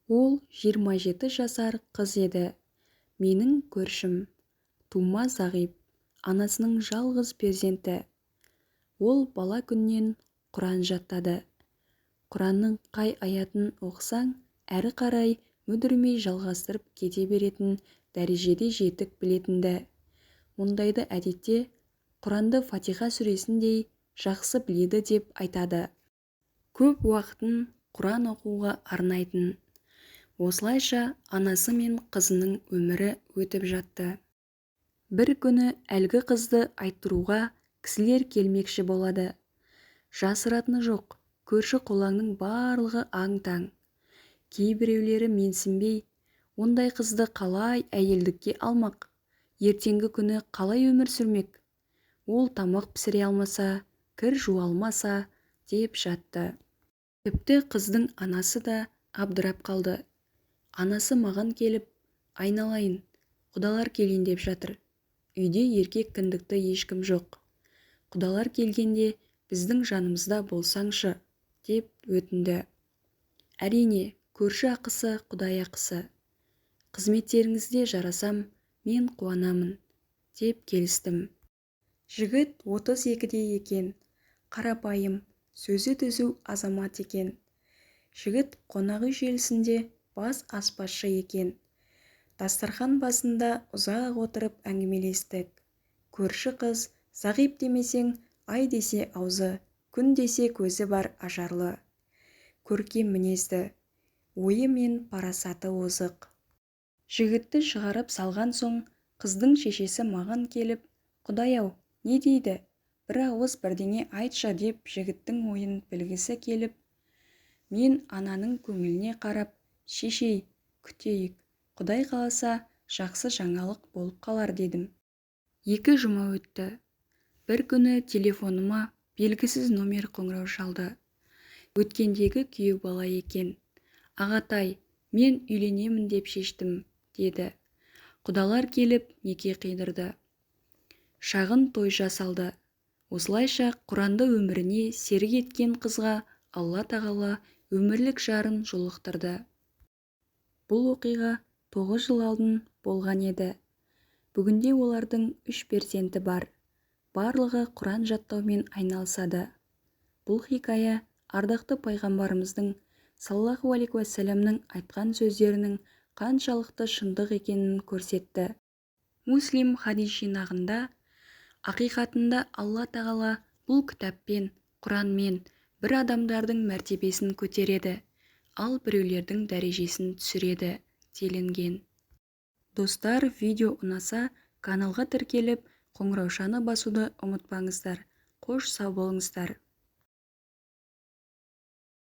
Ол 27 жасар қыз еді. Менің көршім. Тума зағип, анасының жалғыз перзенті. Ол бала күннен Құран жаттады. Құранның қай аятын оқысаң, әрі қарай мүдірмей жалғастырып кете беретін дәрежеде жетік білетін-ді. Мұндайды әдетте Құранды Фатиха сүресіндей жақсы біледі деп айтады. Көп уақытын Құран оқуға арнайтын. Осылайша анасы мен қызының өмірі өтіп жатты. Бір күні әлгі қызды айттыруға кісілер келмекші болады. Жасыратыны жоқ, көрші-қолаңның барлығы аң-таң. Кейбіреулері менсінбей, ондай қызды қалай әйелдікке алмақ, ертеңгі күні қалай өмір сүрмек? Ол тамақ пісіре алмаса, кір жуа алмаса, деп жатты. Тіпті қыздың анасы да абдырап қалды. Анасы маған келіп, айналайын, құдалар келейін деп жатыр. Үйде еркек кіндікті ешкім жоқ. Құдалар келгенде біздің жанымызда болсаңшы, деп өтінді. Әрине, көрші ақысы, құдай ақысы. Қызметтеріңізде жарасам, мен қуанамын, деп келістім. Жігіт 32-де екен, қарапайым, сөзі түзу азамат екен. Жігіт қонақ үй желісінде бас аспазшы екен. Дастархан басында ұзақ отырып әңгімелестік. Көрші қыз зағип демесең, ай десе аузы, күн десе көзі бар ажарлы. Көркем мінезді, ойы мен парасаты озық. Жігітті шығарып салған соң, қыздың шешесі маған келіп, Құдай-ау, не дейді? Бір ауыз бірдеңе айтшы деп жігіттің ойын білгісі келіп, мен ананың көңіліне қарап, шешей, күтейік, Құдай қаласа, жақсы жаңалық болып қалар дедім. 2 жұма өтті. Бір күні телефоныма белгісіз номер қоңырау шалды. Өткендегі күйеу бала екен. Ағатай, мен үйленемін деп шештім, деді. Құдалар келіп неке қидырды. Шағын той жасалды. Осылайша Құранды өміріне серік еткен қызға Алла тағала өмірлік жарын жолықтырды. Бұл оқиға 9 жыл алдын болған еді. Бүгінде олардың 3 перзенті бар. Барлығы Құран жаттаумен айналысады. Бұл хикая ардақты пайғамбарымыздың саллаллаху алейхи уассаламның айтқан сөздерінің қаншалықты шындық екенін көрсетті. Муслим хадис жинағында ақиқатында Алла тағала бұл кітаппен, Құранмен бір адамдардың мәртебесін көтереді, ал біреулердің дәрежесін түсіреді, делінген. Достар, видео ұнаса, каналға тіркеліп, қоңыраушаны басуды ұмытпаңыздар. Қош сау болыңыздар.